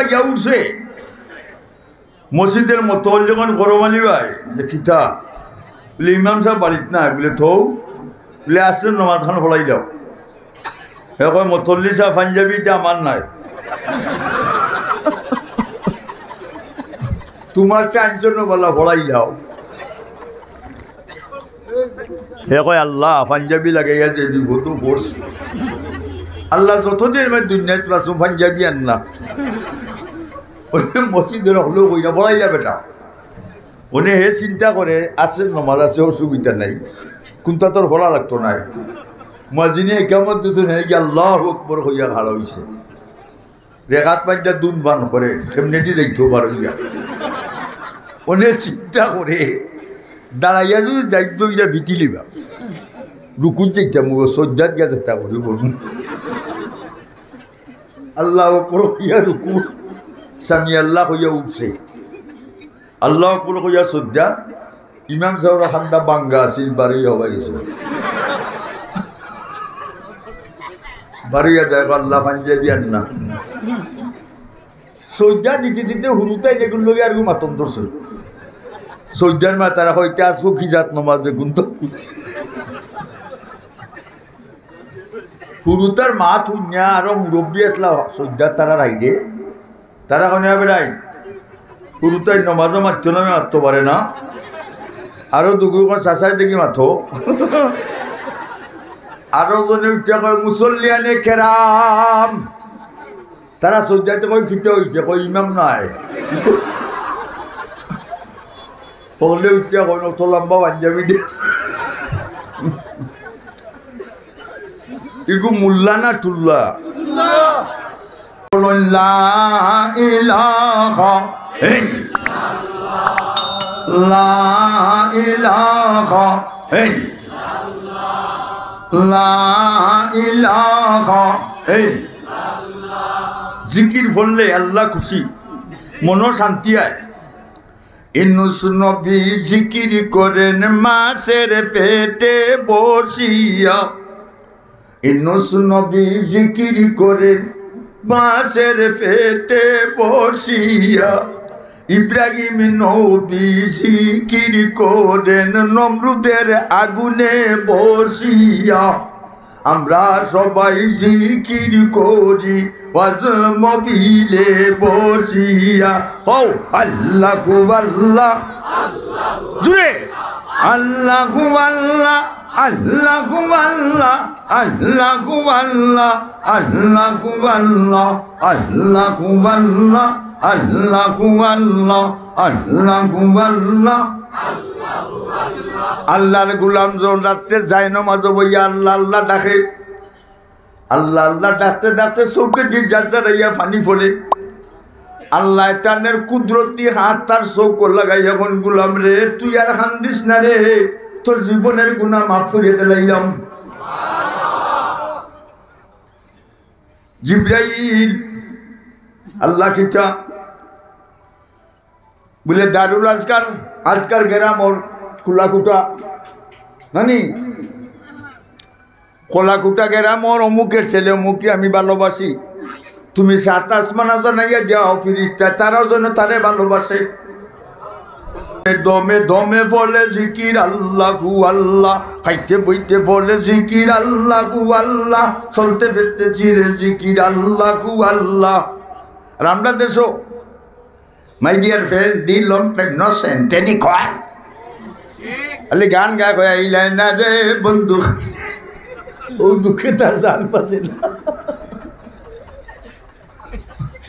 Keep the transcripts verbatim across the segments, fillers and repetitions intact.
গিয়া উঠছে। মসজিদর মতল্লি কইন, "করম আলী ভাই, লে কিতা?" বলে, "ইমাম সাব বাড়িত নাই।" বলে, "থৌ।" বলে, "আছরর নমাজ খান পড়াইলাও।" হে কয়, "মতল্লি সাব, পাঞ্জাবি ইটা আমার নায়, তুমারটা আনছো না বালা, পড়াইলাও।" হে কয়, "আল্লাহ, পাঞ্জাবি লাগাইয়া যে বিপদো পড়ছি। আল্লাহ, যতদিন আমি দুনিয়াত বাঁচমু, পাঞ্জাবি আর না।" অনে মসজিদর হকলে কইরা, "পড়াইলা বেটা।" অনে হে চিন্তা করে, "আছরর নমাজ আছে, অসুবিধা নাই, কুন্তা তোর পড়া লাগতো নায়।" মুয়াজ্জিনে ইকামত দিছইন, হে গিয়া আল্লাহু আকবার কইয়া খাড়া অইছে। রেখাত বান্ধা দুন বান করে, কেমনেদি যাইতো বার অইয়া। অনে চিন্তা করে, দাঁড়াইয়া যদি যাইতো, ইটা বিটিলিবা। রুকুত যাইতাম, ও সজ্জাত গিয়া চেষ্টা করি বলুন। আল্লাহু আকবার কইয়া রুকু, সামি আল্লাহ কইয়া উঠছে। আল্লাহু আকবার কইয়া সজ্জাত, ইমাম সাবর কান্দা ভাঙ্গা আছিল, বারইয়া হবাই গেছে। বারইয়া দেখো, আল্লাহ পাঞ্জাবি আর না। সজ্জাত দিতে দিতে হুরুতাইন এগুর লগে আরগু মাতন ধরছে। সজ্জাত মাতরা কইতে, "আজকু কি জাত নমাজ বেগুন তো।" হুরুতার মাত হুনিয়া আরো মুরব্বি আছলা সজ্জাত তারার আইডে। তারা কইন, "বেটাইন, হুরুতাইন নমাজো মাততো না, মাততো পারে না।" আরো দুগু কইন, "চাচায় দেখি মাতো।" আরো জনে উঠিয়া কয়, "মুসল্লিয়ানে কেরাম।" তারা সজ্জাতে কয়, "কিতা অইছে?" কয়, "ইমাম নাই।" হকলে উঠিয়া কয়, "অত লম্বা পাঞ্জাবি দে।" ইগু মুল্লা না টুল্লা? বলুন, লা ইলাহা ইল্লাল্লাহ, লা ইলাহা ইল্লাল্লাহ, লা ইলাহা ইল্লাল্লাহ। জিকির পড়লে আল্লাহ খুশি, মনো শান্তি আয়। ইউনুস নবী জিকির করেন মাছের পেটে বসিয়া। ইউনুস নবী জিকির করেন মাছের পেটে বসিয়া। ইব্রাহিম নবী জিকির করেন নমরুদের আগুনে বসিয়া। আমরা সবাই জিকির করি ওয়াজ মহফিলে বসিয়া। কও, আল্লাহু আল্লাহ। জুরে। আল্লাহু আল্লাহ, আল্লাহু আল্লাহ, আল্লাহু আল্লাহ, আল্লাহু আল্লাহ, আল্লাহু আল্লাহ, আল্লাহু আল্লাহ, আল্লাহু আল্লাহ। আল্লাহর গোলাম যখন রাত্রে যায় নমাজো বইয়া আল্লাহ আল্লাহ ডাকে, আল্লাহ আল্লাহ ডাকতে ডাকতে চউখেদি ঝরঝরাইয়া পানি পড়ে। আল্লায় তানের কুদরতি হাত তার চউখো লাগাইয়া কইন, "গোলাম রে, তুই আর কান্দিস না রে, তোর জীবনের গুনা মাফ করিয়া দিলাইলাম।" জিব্রাইল, আল্লাহ কিতা? বলে, দারুল আজকার, আজকার গেরামর কুলাকুটা, নানি? কলাকুটা গেরামর অমুকের ছেলে, অমুকরে আমি ভালোবাসি। তুমি সাত আসমানা জানাইয়া যাও ফিরিস্তা, তারাও যেন তারে ভালোবাসে। দমে দমে বলে জিকির আল্লাহু আল্লাহ, খাইতে বইতে বলে জিকির আল্লাহু আল্লাহ, চলতে ফিরতে চিরে জিকির আল্লাহু আল্লাহ। আর আমরা দেশো, my dear friend, the long time no seen, তেনি কয়। খালি গান গায় কয়, "আইলাই না রে বন্ধু।" ও দুঃখে তার জান বাঁচে না।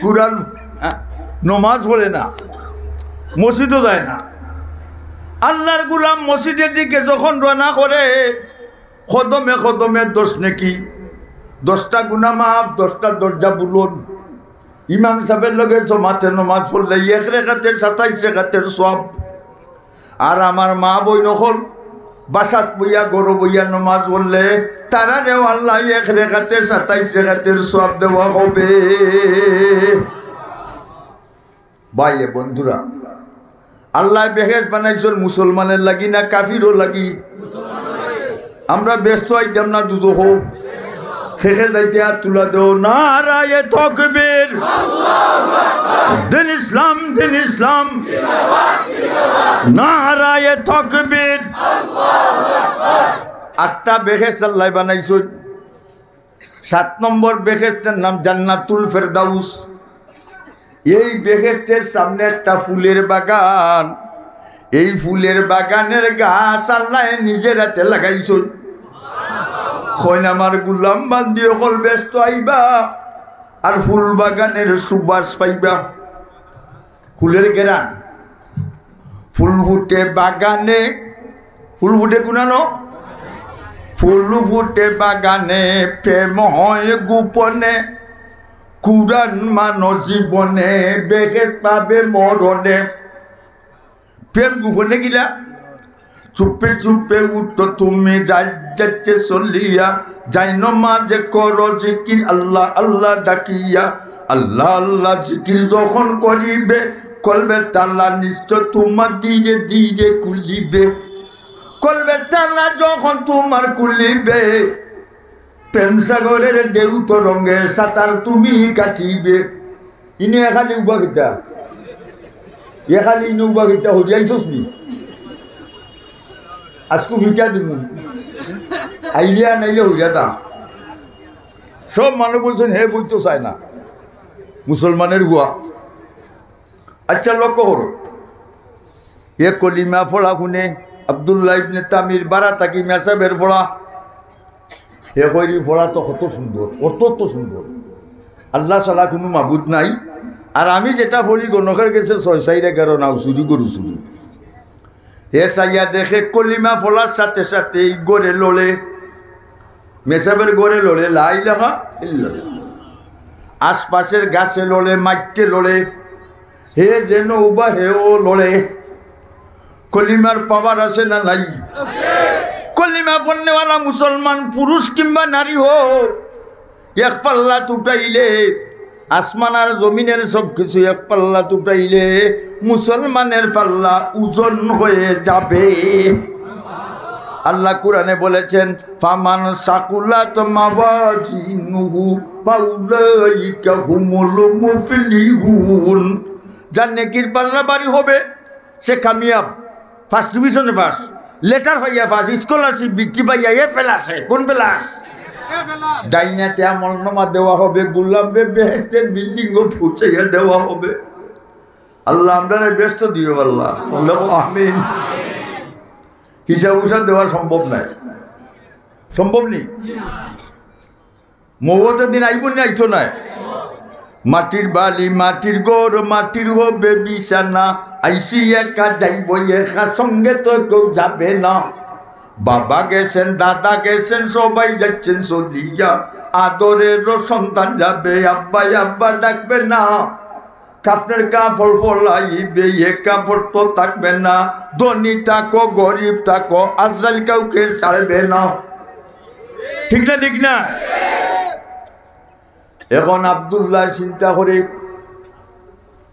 কুরআন, হ্যাঁ, নমাজ পড়ে না, মসজিদও যায় না। আল্লাহর গোলাম মসজিদের দিকে যখন রওনা করে, কদমে কদমে দশ নেকি, দশটা গুনা মাফ, দশটা দরজা বুলন্দ। ইমাম সাহেবের লগে জমাতে নমাজ পড়লে এক রেকাতে সাতাইশ রেকাতের সওয়াব। আর আমার মা বইন অকল বাসাত বইয়া, ঘরো বইয়া নমাজ পড়লে তারারেও আল্লায় এক রেকাতে সাতাইশ রেকাতের সওয়াব দেওয়া হবে। ভাই, এ বন্ধুরা, আল্লায় বেহেশত বানাইছইন মুসলমানের লাগি না কাফিরর লাগি? আমরা বেহেশতো আইতাম না দুজখো? কে কে যাইতে হাত তুলা দেও। নারায়ে তাকবীর। দিন ইসলাম, নারায়ে তাকবীর। আটটা বেহেশত আল্লায় বানাইছইন। সাত নম্বর বেহেশতের নাম জান্নাতুল ফেরদাউস। এই বেহেশতের সামনে একটা ফুলের বাগান। এই ফুলের বাগানের গাছ আল্লায় নিজের হাতে লাগাইছইন। কইন, আমার গুলাম বান্দি অকল বেহেস্তো আইবা, আর ফুল বাগানের সুবাস পাইবা। ফুলের ঘেরান। ফুল ফুটে বাগানে, ফুল ফুটে কুনানো? ফুল ফুটে বাগানে, প্রেম হয় গোপনে, কুরআন মানো জীবনে, বেহেশত পাবে মরণে। প্রেম গোপনে কিলা? চুপে চুপে উঠো তুমি রাত যাচ্ছে চলিয়া, যাই নমাজে করো জিকির আল্লাহ আল্লাহ ডাকিয়া। আল্লাহ আল্লাহ জিকির যখন করিবে, কলবের তালা নিশ্চয় তোমার ধীরে ধীরে খুলিবে। কলবের তালা যখন তোমার খুলিবে, প্রেম সাগরের ঢেউ তরঙ্গে সাঁতার তুমি কাটিবে। ইনে এখালি উবা কিতা? এখালি ইনে উবা কিতা? হরিয়াইছস নি? আজকু ফিটা দিমু। আইলে আর নাইলে হইয়া তা। সব মানুষ বলছেন, "হে বই তো চায় না, মুসলমানের হুয়া।" আচ্ছা, লক্ষ্য করো, এ কলিমা পড়া হুনে, আব্দুল্লাহ ইবনে তামির বারা থাকি মেসাবের পড়া। হে কইরি, পড়া তো কত সুন্দর, অত্যন্ত সুন্দর। আল্লাহ ছাড়া কুনু মাবুদ নাই। আর আমি যেটা পড়ি, গণকের গেছে ছয় চাইর এগারো, নাও চুরি গরু চুরি। হে চাইয়া দেখে কলিমা পড়ার সাথে সাথে এই ঘরে লড়ে, মেসাবের ঘরে লড়ে, লা ইলাহা ইল্লাল্লাহ। আশপাশের গাছে লড়ে, মাটিতে লড়ে, হে যেন উবা হেও লড়ে। কলিমার পাওয়ার আছে না নাই? কলিমা পড়নেওয়ালা মুসলমান পুরুষ কিংবা নারী হোক, এক পাল্লাত উঠাইলে, আসমান আর জমিনের সব কিছু এক পাল্লাত উঠাইলে মুসলমানের পাল্লা ওজন হয়ে যাবে। আল্লাহ কোরআনে বলেছেন, "ফামান সাকুলাত মাওয়াজিনুহু ফাউলাইকা হুমুল মুফলিহুন।" যার নেকির পাল্লা ভারী হবে, সে কামিয়াব, ফার্স্ট ডিভিশনে পাস, লেটার পাইয়া পাস, স্কলারশিপ বৃত্তি পাইয়া এ প্লাসে। কোন প্লাস? ডাইনাতে আমল নামা দেওয়া হবে, গোলামরে বেহেশতের বিল্ডিংও পৌঁছাইয়া দেওয়া হবে। আল্লাহ আমরারে বেহেস্ত দিও আল্লাহ। বলো আমিন। হিসাব উসাব দেওয়া সম্ভব নায়, সম্ভব নি? মওতের দিন আইবো নি, আইতো নায়? মাটির বাড়ি, মাটির ঘর, মাটির হবে বিছানা। আইছি একা, যাইবো একা, সঙ্গে তো কেউ যাবে না। বাবা গেছেন, দাদা গেছেন, সবাই যাচ্ছেন চলিয়া। আদরেরও সন্তান যাবে, আব্বা আব্বা ডাকবে না। কাফনের কাপড় ফলাইবে, এ কাপড় তো থাকবে না। ধনী থাকো, গরিব থাকো, আজরাইল কাউকে ছাড়বে না। ঠিক না, ঠিক না? এখন আব্দুল্লাহ চিন্তা করে,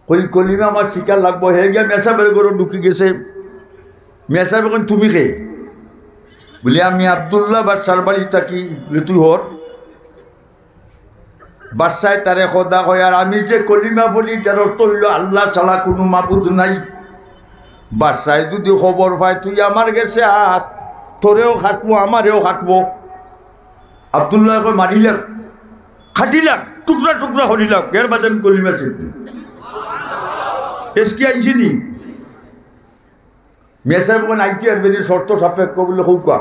কই কলিমা আমার শিকার লাগবো। হে গিয়া মেসাবের ঘরো ঢুকি গেছে। মেসাব এখন তুমি কে? বলে, "আমি আব্দুল্লাহ বাদশার বাড়ি থাকি।" বলে, "তুই হর?" বাদশায় তারে খোদা কয়, আর আমি যে কলিমা পড়ি, তার অর্থ হইল আল্লাহ ছাড়া কোনো মাবুদ নাই। বাদশায় যদি খবর পায় তুই আমার গেছে আস, তোরেও কাটবো, আমারেও কাটবো। আব্দুল্লাহ কয়, "মারিলাম, কাটিলাম, টুকরা টুকরা করিলাম, এর বাদে আমি কলিমা শিখবো।" এসকি আইসিনি? মেসাব কোন আইটি আর বেরি শর্ত সাপেক্ষ বলে হউকা।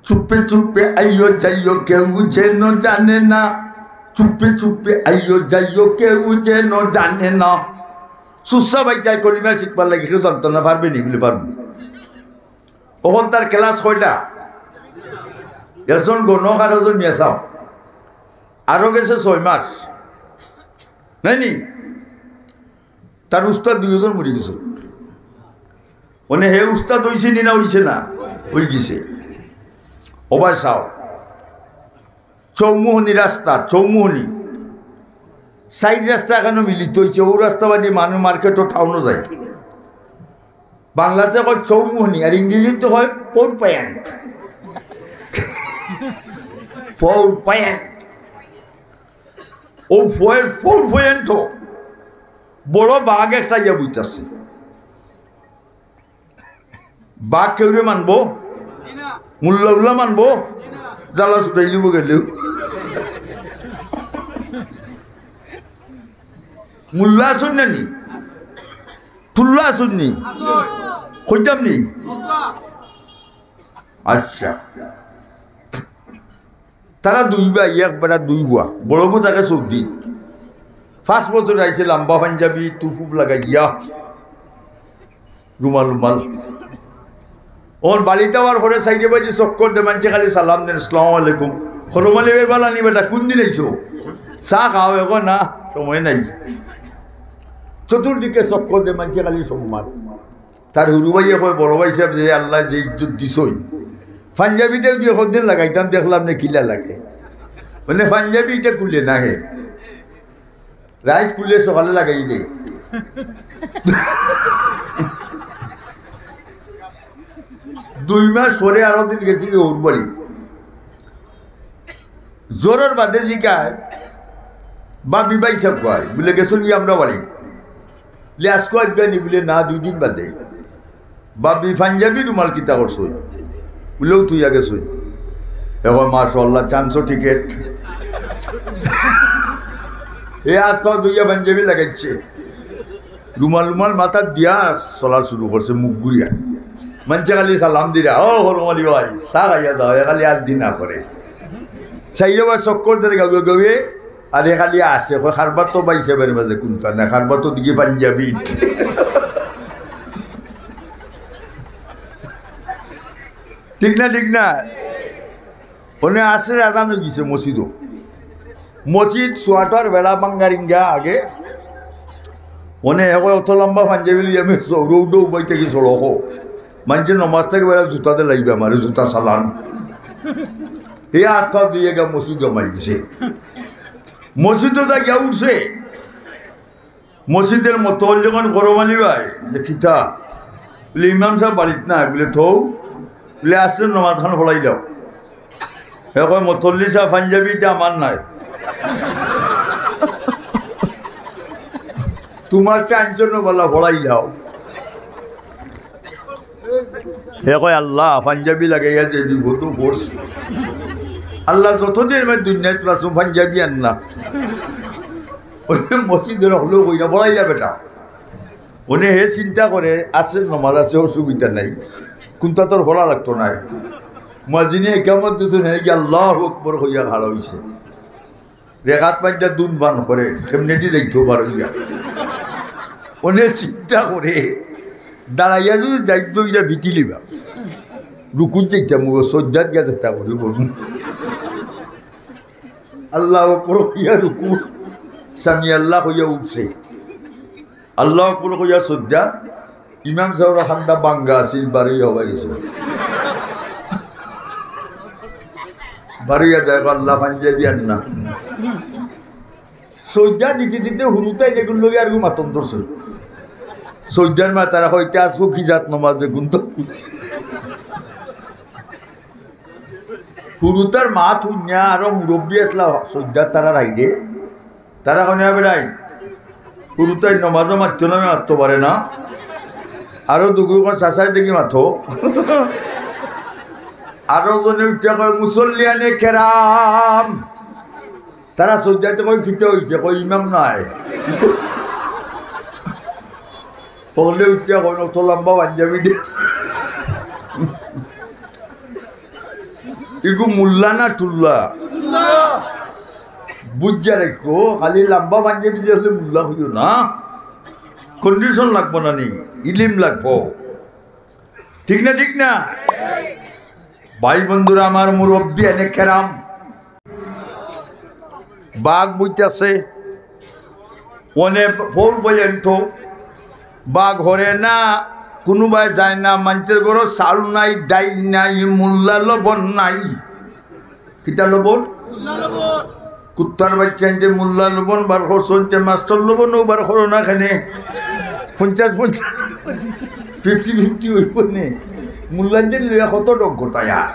চুপে চুপে আইও যাইও কেউ যেন জানে না। চুপে চুপে আইও যাইও কেউ যেন জানে না। সুসা ভাই তাই কলিমা শিখবার লাগে কেউ জানতো না, পারবে নি? বলে পারবো। ওখান তার ক্লাস কয়টা? একজন গণক আর একজন মেসাব। আরো গেছে ছয় মাস। নাই নি? তার উস্তাদ দুইজন মরি গেছে। মানে হে উস্তাদ হইছে নি না হইছে না? হই গেছে। ও ভাই সাও, চৌমুহনী রাস্তা, চৌমুহনী। সাইড রাস্তা এখানে মিলিত হইছে, ও রাস্তা বাদে মানুষ মার্কেটও টাউনও যায়। বাংলাতে কয় চৌমুহনী, আর ইংরেজিতে কয় ফোর পয়েন্ট। Four point. ও ফোর, ফোর পয়েন্ট। বড় বাঘ একটা ইয়া বইতাছে। বাঘ কেউরে মানবো? মুল্লা উল্লা মানবো? জ্বালা ছুটাই দিব গেলেও। মুল্লা আছইন না নি? তুল্লা আছইন নি? কইতাম নি? আচ্ছা, তারা দুই ভাই, এক বেটা দুই পুয়া। বড় গু থাকে সৌদি। পাঁচ বছর আইছে, লম্বা পাঞ্জাবি, টুপ উপ লাগাইয়া, রুমাল রুমাল। অখন বাড়িত আওয়ার পরে চাইরে বাজে চক্কর দে, মানষে খালি সালাম দেন, "আসসালামু আলাইকুম।" হরমালি ভাই বালা নি বেটা, কুন দিন আইছো? চা খাও, এখন না, সময় নাই। চতুর্দিকে চক্কর দে, মানষে খালি সম্মান। তার হুরু ভাইয়ে কয়, "বড় ভাই সাব, যে আল্লায় যে ইজ্জত দিছইন, পাঞ্জাবিটাও দুই একদিন লাগাইতাম, দেখলাম নে কিলা লাগে।" মানে পাঞ্জাবি ইটা খুলে না হে, রাইত খুলে সকালে লাগাই দে। দুই মাস পরে আরো দিন গেছি কি হউর বাড়ি। জোরর বাদে জিকায়, "ভাবি, ভাই সাব কই?" বুলে, "গেছইন গি আমরার বাড়ি।" বুলে, "আইজকু আইবা নি?" বুলে, "না, দুই দিন বাদে।" "ভাবি, পাঞ্জাবি রুমাল কিতা করছইন?" বুলে, "অউ থুইয়া গেছইন।" এখন মাশাআল্লাহ, চান্সও টিকেট। এ আত পাও ধুইয়া পাঞ্জাবি লাগাইছে। রুমাল রুমাল মাথাত দিয়া চলা শুরু করছে, মুখ ঘুরিয়া। মানষে খালি সালাম দিরা, "ও হরমালি ভাই, চা খাইয়া যাও।" এ খালি আর দিন না করে। চাইরে বার চক্কর ধরে গাউয়ে গাউয়ে, আর এ খালি আছে, কয়, "কারবার তো ভাই সাবর মাঝে কুন্তা না, কারবার তো দেখি পাঞ্জাবিত।" ঠিক না, ঠিক না? অনে আছরের আজান অই গেছে মসজিদো। মসজিদ সোয়াটার বেড়া ভাঙ্গার ইঙ্গা আগে। অনে এক অত লম্বা পাঞ্জাবি লইয়া আমি সৌরৌডো উবাই থাকি সড়ক। মানষে নমাজ থাকি বেড়া জুতা দিলাইবা আমারে, জুতা চালান। হে আত পাও ধুইয়া গিয়া মসজিদো হামাই গেছে। মসজিদো যাইয়া উঠছে। মসজিদর মতোয়াল্লি কইন, "হরমালি ভাই, ইটা কিতা?" বুলে, "ইমাম সাব বাড়িত নাই।" বুলে, "থউ।" বুলে, "আছরের নমাজ খান পড়াই দেও।" হে কয়, "মতোয়াল্লি সাব, পাঞ্জাবি ইটা আমার নায়, তুমারটা আনছো না বালা, পড়াই দেও।" হে কয়, "আল্লাহ, পাঞ্জাবি লাগাইয়া যে বিপদো পড়ছি। আল্লাহ, যতদিন আমি দুনিয়াত বাঁচমু, পাঞ্জাবি আর না।" অনে মসজিদর হকলে কইরা, "পড়াইলা বেটা।" অনে হে চিন্তা করে, "আছরের নমাজ আছে, অসুবিধা নাই, কুন্তা তোর পড়া লাগতো নায়।" মুয়াজ্জিনে ইকামত দিছইন, হে গিয়া আল্লাহু আকবার কইয়া খাড়া অইছে। রেখাত বান্ধা দুন বান করে, কেমনেদি যাইতো বার অইয়া। অনে চিন্তা করে, দাঁড়াইয়া যদি যাইতো, ইটা বিটিলিবা। রুকুত যাইতাম, ও সজ্জাত গিয়া চেষ্টা করি বলুন। আল্লাহু আকবার কইয়া রুকু, সামি আল্লাহ কইয়া উঠছে। আল্লাহু আকবার কইয়া সজ্জাত, ইমাম সাবর কান্দা ভাঙ্গা আছিল, বারইয়া হবাই গেছে। বারইয়া দেখো আল্লাহ পাঞ্জাবি আর না। সজ্জাত দিতে দিতে হুরুতাইন এগুর লগে আরগু মাতন ধরছে। সজ্জাত মা তারা কইতে আজকু কি জাত নমাজ বেগুন তো। হুরুতার মাত হুনিয়া আরো মুরব্বি আছলা সজ্জাত তারার হাইডে। তারা কইন, "বেটাইন, হুরুতাইন নমাজো মাততো না, মাততো পারে না।" আরো দুগু কইন, "চাচায় দেখি মাতো।" আরো জনে উঠিয়া কয়, "মুসল্লিয়ানে কেরাম।" তারা সজ্জাতে কয়, "কিতা অইছে?" কয়, "ইমাম নাই।" হকলে উঠিয়া কইন, "অত লম্বা পাঞ্জাবি দে।" ইগু মুল্লা না টুল্লা? বুঝিয়া রাখো, খালি লম্বা পাঞ্জাবি দিয়া অইলে মুল্লা অইও না। কন্ডিশন লাগবো না নি, ইলিম লাগবো। ঠিক না, ঠিক না? ভাই বন্ধুরা আমার, মুরব্বিয়ানে কেরাম, বাঘ বইতাছে, অনে ফৌর বয়ান তো, বাঘ হরে না, কুনুবায় যায় না, মানষর ঘরো চাউল নাই, ডাইল নাই, মুল্লা লবণ নাই। কিতা লবণ? কুত্তার বাইচ্চাইন্তে মুল্লা লবণ বার করছইন, তে মাস্টার লবণও বার করো না কেনে? পঞ্চাশ পঞ্চাশ, ফিফটি ফিফটি অইবো নে। মুল্লাইন্তে লইয়া কত ঢং করতায়।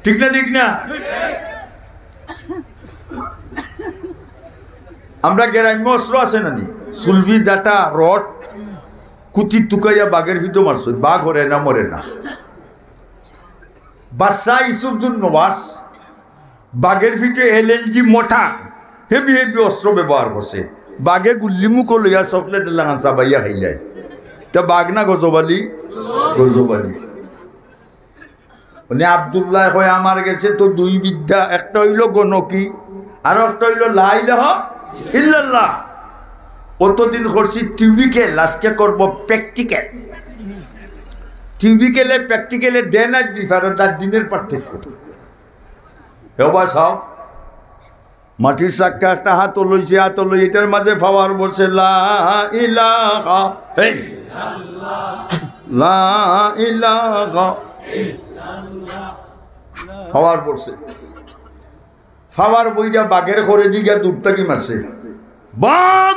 ঠিক না, ঠিক না? আমরা গ্রাম্য অস্ত্র আছে না নি, সুলফি, জাটা, রড, কুতি তুকাইয়া বাঘের ফিটো মারছইন, বাঘ হরে না, মরে না। বাদশাহ ইউসুফ জুন নওয়াজ বাঘের ফিটো এলএলজি মোটা হেভি হেভি অস্ত্র ব্যবহার করছে। বাঘে গুল্লি মুখো লইয়া চকলেট লাগান চাবাইয়া খাইলায়। তা বাঘ না গজব আলী? গজব আলী। মানে আব্দুল্লাহ কয়, "আমার গেছে তো দুই বিদ্যা, একটা অইলো গণকি, আর একটা অইলো লা ইলাহা ইল্লাল্লাহ।" অতদিন করছি থিওরিক্যাল, আজকে করব প্র্যাকটিক্যাল। থিওরিক্যালে প্র্যাকটিক্যালে ডে নাইট ডিফারেন্ট, আর দিনের পার্থক্য। হে ভাই সাহেব, মাটির চাক্কা একটা হাতো লইছে, হাতো লই এটার মাঝে পাওয়ার বলছে, "লা ইলাহা, এই, লা ইলাহা।" পাওয়ার বলছে, পাওয়ার বইটা বাঘের করে দি গিয়া দূর থাকি মারছে। বাঘ,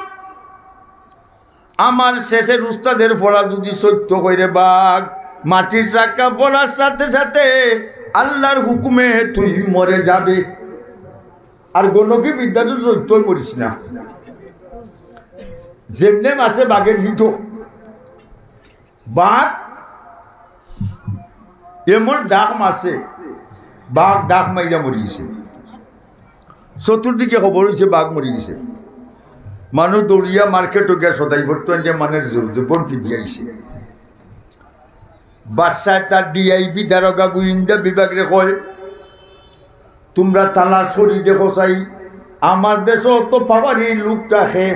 আমার শেষের উস্তাদের পড়া যদি সত্য কইরে বাঘ, মাটির চাক্কা পড়ার সাথে সাথে আল্লাহর হুকুমে তুই মরে যাবে। আর গণকি বিদ্যা তো সত্যই মরিস না। যেমনে মাসে বাঘের ফিটো, বাঘ এমন ডাক মারছে, বাঘ ডাক মাইরা মরি গেছে। চতুর্দিকে খবর হইছে বাঘ মরি গেছে। মানুষ দৌড়িয়া মার্কেটো গিয়া সদাই ভরতো আনতে মানের জোর জোবন ফিরিয়া আইছে। বাদশায় তার ডিআইবি দারোগা গোয়েন্দা বিভাগরে কয়, "তোমরা তালাশ করি দেখো চাই, আমার দেশো অত পাওয়ারি লোক থাকে,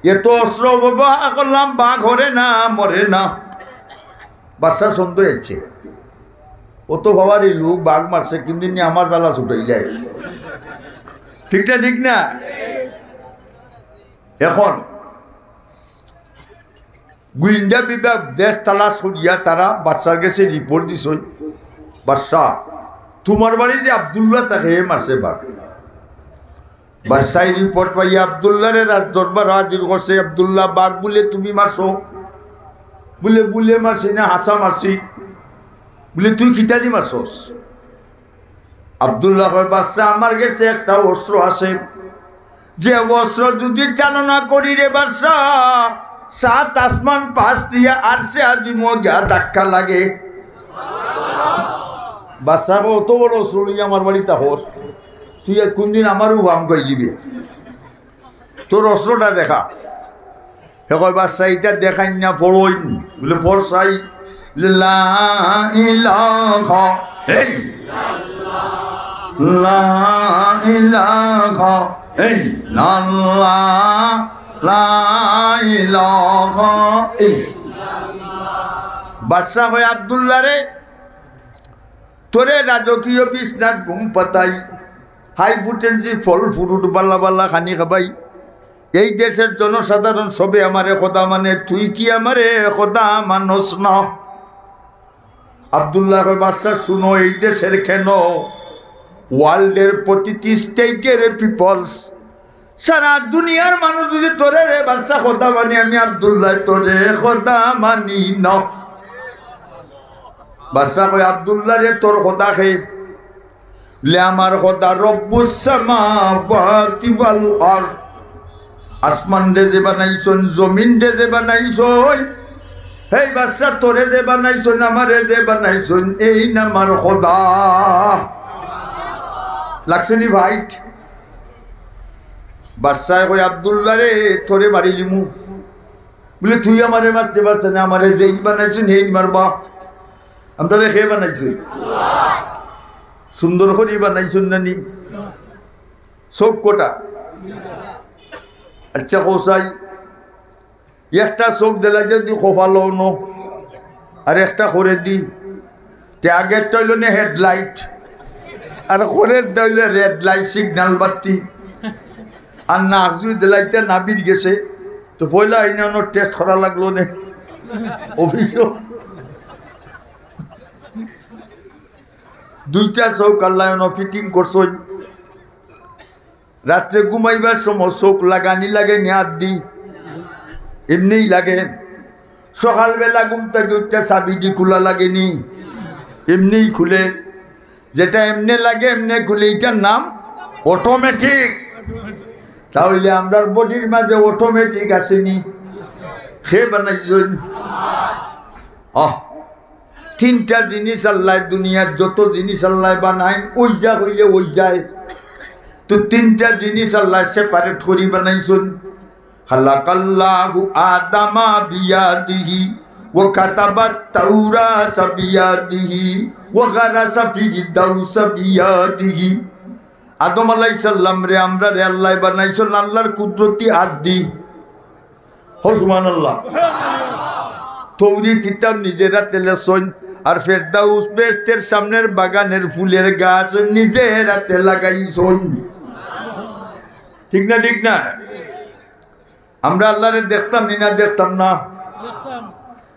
এত অস্ত্র ব্যবহার করলাম, বাঘ হরে না, মরে না।" বাদশা সন্দেহ হচ্ছে, অত পাওয়ারি লোক বাঘ মারছে, কিন্তু নি আমার জ্বালা ছুটাই যায়। ঠিক না, ঠিক না? এখন গোয়েন্দা বিভাগ দেশ তালাশ করিয়া তারা বাদশার গেছে রিপোর্ট দিছইন, "বাদশা, তোমার বাড়ি যে আব্দুল্লাহ থাকে, হে মারছে বাঘ।" বাদশায় রিপোর্ট পাইয়া আব্দুল্লাহরে রাজ দরবার হাজির করছে। "আব্দুল্লাহ, বাঘ বুলে তুমি মারছো?" বুলে, "বুলে মারছি না, হাছা মারছি।" বুলে, "তুই কিতা দি মারছস?" আব্দুল্লাহ কয়, "বাদশা, আমার গেছে একটা অস্ত্র আছে, যে অস্ত্র যদি চালনা করি রে বাদশা, সাত আসমান পাশ দিয়া আরশে আজিমো গিয়া ধাক্কা লাগে।" বাদশা কয়, "অত বড় অস্ত্র লইয়া আমার বাড়িত থাকস, তুই এক কোনদিন আমারও ভাম খাই দিবে, তোর অস্ত্রটা দেখা।" হে কয়, "বাদশা, ইটা দেখাইন না, পড়ইন।" বুলে, "পড় চাই।" বুলে, "লা ইলাহা ইল্লাল্লাহ, লা ইলাহা ইল্লাল্লাহ, লা ইলাহা ইল্লাল্লাহ।" বাদশা কয়, "আব্দুল্লাহ রে, তোরে রাজকীয় বিছনাত ঘুম পাতাই, হাই পোটেন্সি ফল ফ্রুট বালা বালা খানি খাবাই, এই দেশের জনসাধারণ সবে আমারে খোদা মানে, তুই কি আমারে খোদা মানস না?" আব্দুল্লাহ কয়, "বাদশা শুনো, এই দেশের কেন, ওয়ার্ল্ডের প্রতিটি স্টেটের পিপলস, সারা দুনিয়ার মানুষ যদি তোরে রে বাদশা খোদা মানি, আমি আব্দুল্লাহ তোরে খোদা মানি না।" বাদশা কয়, "আব্দুল্লাহ রে, তোর খোদা কে?" বুলে, "আমার খোদা রব্বুস সামাওয়াতি ওয়াল আরদ, আসমান রে যে বানাইছইন, জমিন রে যে বানাইছইন, হেই বাদশা তোরে যে বানাইছইন, আমারে যে বানাইছইন, এইন আমার খোদা।" লাগছে নি ফাইট? বাদশায় কয়, "আব্দুল্লাহ রে, তোরে মারিলিমু।" বুলে, "তুই আমারে মারতে পারছ না, আমারে যেইন বানাইছইন, হেইন মারবা। আমরারে কে বানাইছইন? সুন্দর করি বানাইছইন না নি? চউখ কটা?" আচ্ছা, কও চাই, একটা চউখ দিলাই যদি কপালো ন, আর একটা করেদি, তে আগেরটা অইলো নে হেডলাইট, আর করেরটা অইলো রেড লাইট, সিগন্যাল বাতি। আর নাক যদি দিলাইতে নাবির গেছে, তো পয়লা আইনা অনো টেস্ট করা লাগলো নে অফিসো। দুইটা চউখ আল্লায় অনো ফিটিং করছইন। রাত্রে ঘুমাইবার সময় চউখ লাগানি লাগে নি হাত দি? এমনেই লাগে। সকালবেলা ঘুম থাকি উঠিয়া চাবি দি খুলা লাগে নি? এমনেই খুলে। যেটা এমনে লাগে এমনে খুলে, ইটার নাম অটোমেটিক। তা অইলে আমরার বডির মাঝে অটোমেটিক আছে নি? কে বানাইছইন? আহ, তিনটা জিনিস আল্লায়, দুনিয়ার যত জিনিস আল্লায় বানাইন, অইযা কইলে অইযায়। তো তিনটা জিনিস আল্লায় সেপারেট করি বানাইছইন। খালাকাল্লাহু আদামা বিয়াদিহি, ওয়া কাতাবাত তাওরাতা বিয়াদিহি, ওয়া গারাসা ফিরদাউসা বিয়াদিহি। আদম আলাইহিস সালামরে, আমরারে আল্লায় বানাইছইন আল্লার কুদরতি আত দি। হো সুবহানাল্লাহ। তৌরিত কিতাব নিজের আতে লেখছইন, আর ফেরদাউস বেহেশতের সামনের বাগানের ফুলের গাছ নিজের আতে লাগাইছইন। ঠিক না, ঠিক না? আমরা আল্লারে দেখতাম নি না, দেখতাম না?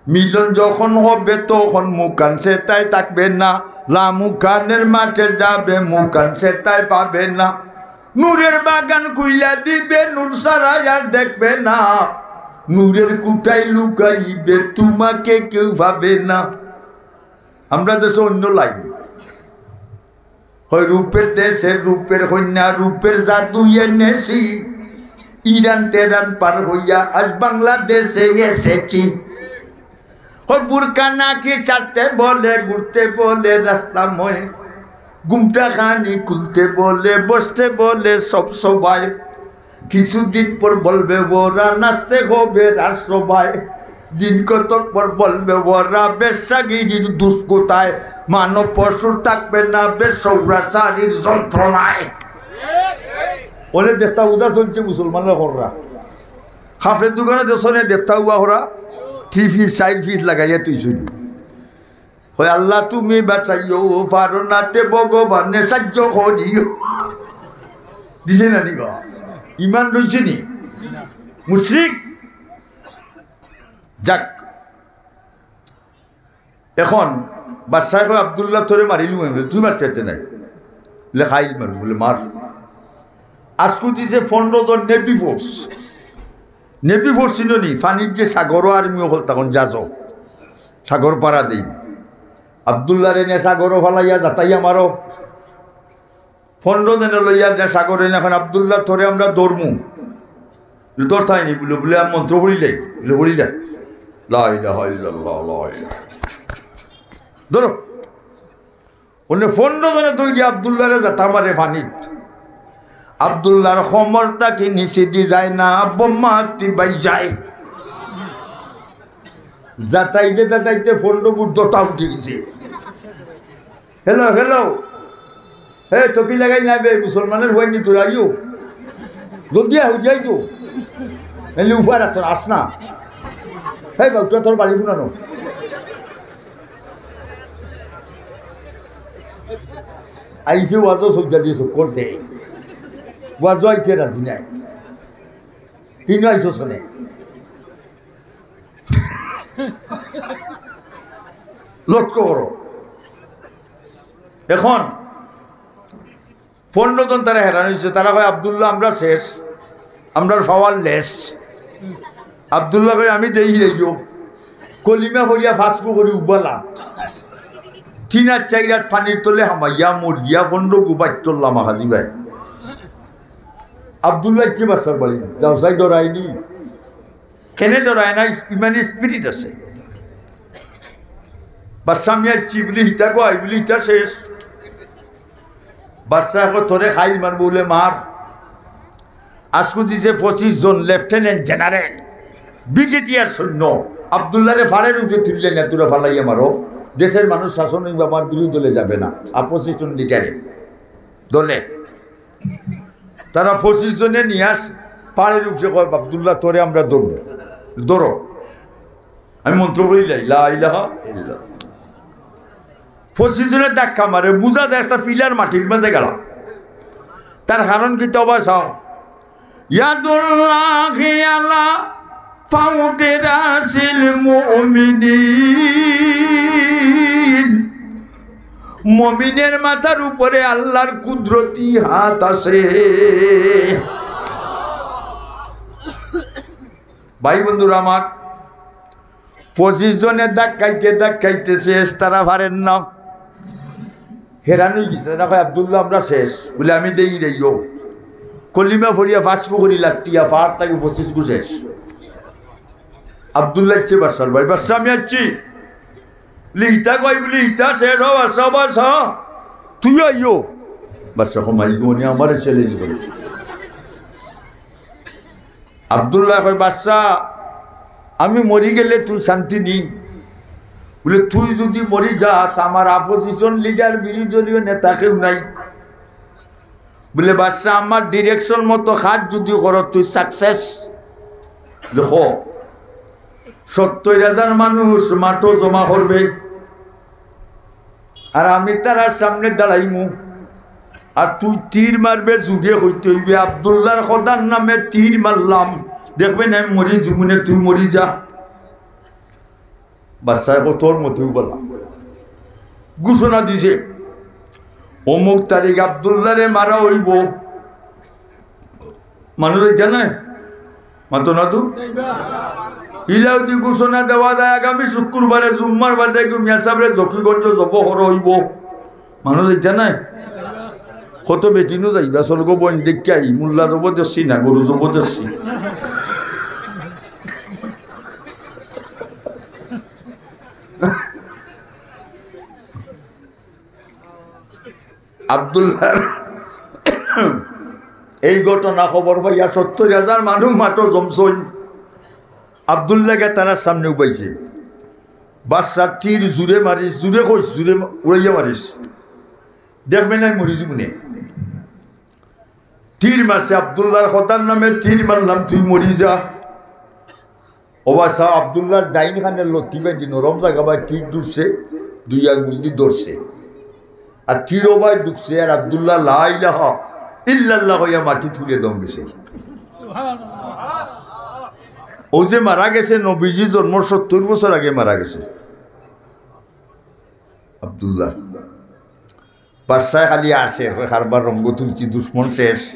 মিলন যখন হবে তখন মুকান সেতায় থাকবে না, লামুকানের মাঠে যাবে মুকান সেতায় পাবে না। নূরের বাগান খুইলা দিবে, নূর ছাড়া আর দেখবে না। নূরের কুটায় লুকাইবে, তোমাকে কেউ পাবে না। আমরা দেশে অন্য লাইন। কয় রূপের দেশে রূপের কন্যা, রূপের জাদু এনেছি। ইরান তেরান পার হইয়া আজ বাংলাদেশে এসেছি। কয় বুরকা নাকি ছাড়তে বলে, ঘুরতে বলে রাস্তাময়, ঘুমটা খানি খুলতে বলে, বসতে বলে সব সবাই। কিছুদিন পর বলবে ওরা নাচতে হবে রাজসভায়। দিন কতক পর বলবে ওরা বেশ্যাগিরির দুষ্কৃতায়। মানব পশুর থাকবে না বেশ সৌরাচারীর যন্ত্রণায়। ওরে দেবতা উদা চলছে মুসলমানরা কররা। কাফের দোকানে দেশনে দেবতা উবা করা, থ্রি পিস, চাইর পিস লাগাইয়া তুই শুনি। কয়, "আল্লাহ তুমি বাঁচাইও, পারো না তে ভগবানে সাহায্য করিও।" দিছে না নি বা? ইমান রইছে নি? মুশরিক। যাক, এখন বাদশায় কয়, "আব্দুল্লাহ তোরে মারিলু আমি, তুই মারতে পারতে নাই।" বলে, "খাইল মারু।" বলে, "মার।" আজকু দিছে পনেরো জন নেভি ফোর্স। নেভি ফোর্স চিনো নি? পানির যে সাগরো আর্মি অকল তখন জাহাজো। সাগর পাড়া দেই। আব্দুল্লাহরে নে সাগরো ফালাইয়া যাতাইয়া মারো। পনেরো জনে লইয়া যে সাগরে নে, এখন আব্দুল্লাহ তোরে আমরা ধরমু। বলে, "ধরতায় নি?" বলে, বলে, "আমি মন্ত্র পড়িলে।" বলে, "পড়িলে।" লা ইলাহা ইল্লাল্লাহ, লা ইলাহা। ধরো। অনে পনেরো জনে দৌড়ি আব্দুল্লাহরে যাতা মারে পানিত। আব্দুল্লাহর কোমর থাকি নিচেদি যায় না, বোম্মা আত্তি বাই যায়। যাতাইতে যাতাইতে পনেরো ফুট দতা উঠি গেছে। "Hello, hello. হে, তো কি লাগাই না বে? মুসলমানের হয়নি তোরা, আইও। জলদি আয়, উঠি আই তো।" এলি উফা রাখতো, "আস না।" "হে, বাউটা তোর বাড়ি গুনানো।" আইছে ওয়াজও সজ্জা দিয়ে চক্কর দেয়। ওয়াজও আইতে রাজি নাই। তিনও আইসো শোনে। লক্ষ্য করো। এখন পনেরো জন তারা হেরান হইছে, তারা কয়, "আব্দুল্লাহ, আমরা শেষ, আমরার পাওয়ার লেস।" আব্দুল্লাহ কয়, "আমি দেই রে ইয়ো।" কলিমা পড়িয়া ফাঁসকু করি উবালা। তিন আর চাইর রাত পানির তলে হামাইয়া মরিয়া পনেরো গু বাইত্তর লামা খালি ভাই। আব্দুল্লাহ ইচ্ছে বাসার বাড়ি, যাও চাই ডরায়নি। কেনে ডরায় না? ইমানি স্পিরিট আছে। বাদশা মিয়া চিবলি হিতা গো, আই বলি হিতা শেষ। বাদশা এখন তোরে খাইল মারবো বলে মার। আজকু দিছে পঁচিশ জন লেফটেন্যান্ট জেনারেল, ব্রিগেডিয়ার সৈন্য। আব্দুল্লাহরে ফাড়ের উপরে তুললে না, তোরা ফালাইয়া মারো। দেশের মানুষ শাসন হইবে, আমার বিরোধী দলে যাবে না। আর পঁচিশ জন লিডারে দলে। তারা পঁচিশ জনে নিয়ে আস, পাড়ের উপরে কয়, "আব্দুল্লাহ, তোরে আমরা ধরবো, ধরো।" আমি মন্ত্র পড়ি যাই, "লা ইলাহা ইল্লাল্লাহ।" পঁচিশ জনের ধাক্কা মারে, বুঝা যায় একটা পিলার মাটির মাঝে গেল। তার কারণ কি? তবা চাও, ইয়াদুল্লাহি আলা ফাওকি রাসিল মুমিনিন। মুমিনের মাথার উপরে আল্লাহর কুদরতি হাত আছে। ভাই বন্ধুরা আমার, পঁচিশ জনে ধাক্কাইতে ধাক্কাইতে শেষ, তারা পারেন না। হেরান হয়ে গেছে, তারা কয়, "আব্দুল্লাহ, আমরা শেষ।" বলে, "আমি দেই রে ইয়ো।" কলিমা পড়িয়া পাঁচ গু করি লাত্তিয়া, পার থাকি পঁচিশ গু শেষ। আব্দুল্লাহ আইছে বাদশার বাড়ি, "বাদশা, আমি আইছি।" "ইতা কই?" বলে, "ইতা শেষ অ বাদশা, বাদশা, তুই আইও।" বাদশা কয়, "মাই গো, নি আমারে চ্যালেঞ্জ করে।" আব্দুল্লাহ কয়, "বাদশা, আমি মরি গেলে তুই শান্তি নি?" বলে, "তুই যদি মরি যাস, আমার অপোজিশন লিডার, বিরোধী দলীয় নেতা কেউ নাই।" বলে, "বাদশা, আমার ডিরেকশন মতো কাজ যদি করো, তুই সাকসেস।" দেখো, সত্তইর হাজার মানুষ মাঠো জমা করবে, আর আমি তারার সামনে দাঁড়াইমু, আর তুই তীর মারবে, জুরে কইতে অইবে, "আব্দুল্লাহর খোদার নামে তীর মারলাম, দেখবে নে আমি মরি যিমুনে, তুই মরি যা।" বাদশায় কয়, "তোর মতেউ বালা।" ঘোষণা দিছে, "অমুক তারিখ আব্দুল্লাহরে মারা অইবো।" মানুষ জানে? মাতো না তো? ইলা যদি ঘোষণা দেওয়া যায়, আগামী শুক্রবারে, জুম্মার বাদে গিয়া মিয়া সাবরে জকিগঞ্জ জব করা অইবো। মানুষ জানে? কত বেটিনও যাইবা, স্বর্গ বইন দেখিয়া আই, মোল্লা জব দেখছি না, গরু জব দেখছি। আব্দুল্লাহর এই ঘটনা খবর পাইয়া সত্তইর হাজার মানুষ মাঠো জমছইন। আব্দুল্লাহ গিয়া তারার সামনে উবাইছে। "বাদশা, তীর জুরে মারিস, জুরে কইস, জুরে মা-, উড়াইয়া মারিস, দেখবে নে আমি মরি যিমুনে।" তীর মারছে, "আব্দুল্লাহর খোদার নামে তীর মারলাম, তুই মরি যা।" ও বাদশা, আব্দুল্লাহর ডাইন কানর লতি বায়দি নরম জাগা বায় তীর ঢুকছে, দুই আঙ্গুল দি ধরছে। আর তীর ও বায় ঢুকছে, আর আব্দুল্লাহ লা ইলাহা ইল্লাল্লাহ কইয়া মাটিত পড়িয়া দম গেছে। অউ যে মারা গেছে, নবীজি জন্মর সত্তইর বছর আগে মারা গেছে আব্দুল্লাহ। বাদশায় খালি আসে, কয়, "কারবার রঙ্গ তুলছি, দুশমন শেষ।"